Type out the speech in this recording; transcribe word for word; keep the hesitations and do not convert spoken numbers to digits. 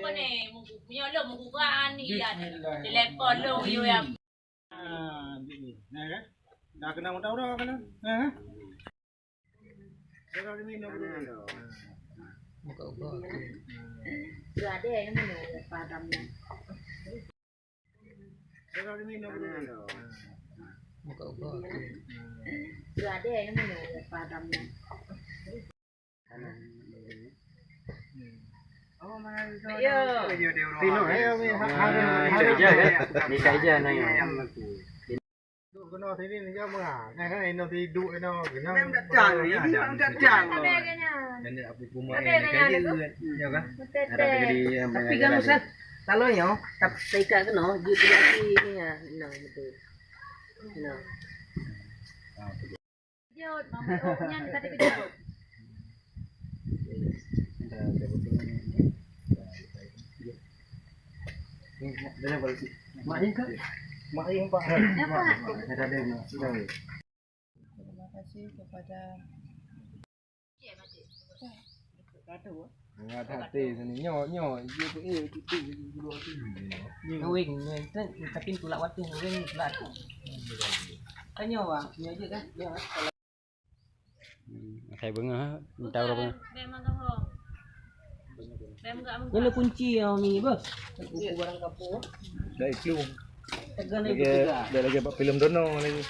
Ni, meunyoe lôn meugugat ni, ya, telepon lôn, yo, ya. Ah, ni, ni. Nah, kan? Dah kena meudaura kan? Ha? Daura ni, daura ni. Buka, buka. Sudah ada yang mana, ya, padam ni. Buka, buka. Sudah ada yang mana, ya, padam ni. Yo. Tino, eh. Ni saja, ni saja, nah, ya. Duk keunoe sini ni, kan, meuha. Kan, kan, inoe si duek inoe, keunoe. Memang datang, ini memang datang. Nenek apa rumah ni, kaji kan? Ya kan? Tapi kan, Ustaz, kalau nyoe, tak terikat keunoe, jeuet tinggal sini, ya. Nah, betul. Nah. Jot, mami, oh, nyan tadi kejot. Mak Ing, Pak. Mak Ing, Pak. Terima kasih kepada Ngat até sini. Nyoe, nyoe, dia tu, eh, tu, tu, tu, tu, tu. Ngaweng, tapi tulak watèe ngaweng tulak. Kan nyoe, Bang. Nyoe je kan? Nyoe, kan? Hmm, asai beungöh, minta ureueng beungöh. Nyoe le kunci yang ni, beuh. Buku barang kapur. Dah itu. Tegang lagi, dah lagi buat filem dono lagi.